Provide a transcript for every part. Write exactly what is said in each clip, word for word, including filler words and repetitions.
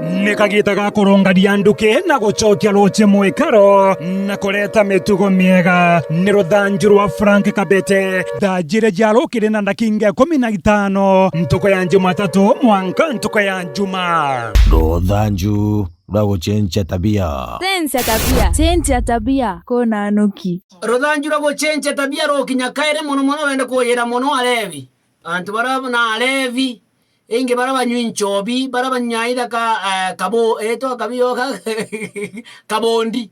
Ni kagiita ga kurungania nduki na gucokia ruuji mwikaro na kureta mitugo miega. Ni ruthanju rwa Frank Kabete. Thaa jiiri cia rukiri na ndakinga ikumi na itano, ntuku ya Jumatatu mwanka ntuku ya Juma. Ruthanju rwa gucenjia tabia. Cenjia tabia. Cenjia tabia. Kuna nuki. Ruthanju rwa gucenjia tabia rukinya kairi, mono mono wende kujira mono alevi. Antu bara na alevi, ingi bara banywi nchobi, bara banywa either ka, eh, kabo-, etwa kabio ka-, kabondi.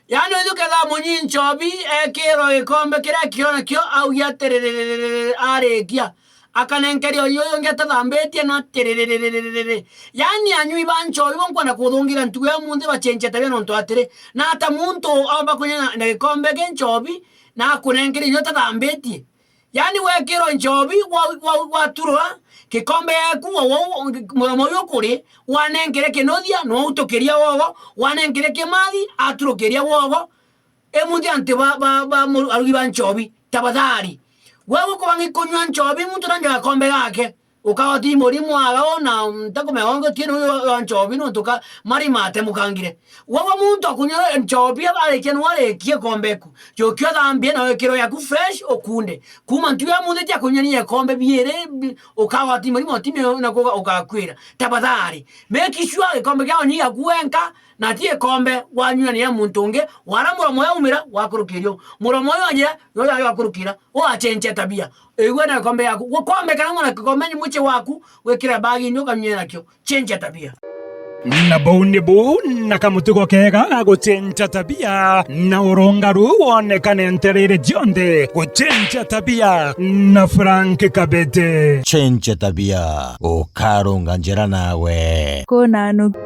Yaani, uyu ketha munywi nchobi, ekirwa gikombe kiria akiona kio, augia atiriri, arikia, akanenkeria uyu, uyu ungi atathambitie na atiriri. Yaani, anywi ba nchobi bo nkwenda kuthungira ntugo ya umunthi bacenjia tabia nontu atiri, na ata muntu omba kunywa na, na gikombe ki nchobi, na akunenkeria uyu utathambitie? Yaani, wekirwa nchobi, wa-, wa-, waturwa kikombe yaku, wa-, wa-, muromo uyu ukuri, wanenkere kinuthia, no utukiria wogo, wanenkere kimathi, aturukiria wogo. Imunthi antu ba, ba, ba mu-, arugi ba nchobi, tafadhali. Gwe gukubangi kunywa nchobi, muntu nanja gakombe gake. Ukagwati murimo agao na ntakumenya wangu tiene uyu wa nchobi nontu ka mari mate mukangire. Wewe muntu akunywa nchobi arikia no arikie kombe ku. Jokio thambie na wekiro yaku fresh ukunde. Kuma ntu ya munthi tia kunywa ni kombe biere bi-, ukagwati murimo timi na kuga ukakwira. Tafadhali, make sure gikombe kiao ni gaku wenka na ti gikombe wanywa ni ya muntu ungi. Wara muromo ya umira wakurukirio. Muromo yo aje yo ya wakurukira. Ugacenjia tabia. Igua na gikombe yaku. Gukombe kana mwana gikombe ni muci waku, wikire bagi ni ukanyue nakio. Cenjia tabia. Na bau ni bu na kamutugo kega ga gucenjia tabia na urungaru wonekane ntereere cionthe. Gucenjia tabia na Frank Kabete. Cenjia tabia, ukarunga njira nawe. Kuna nuki.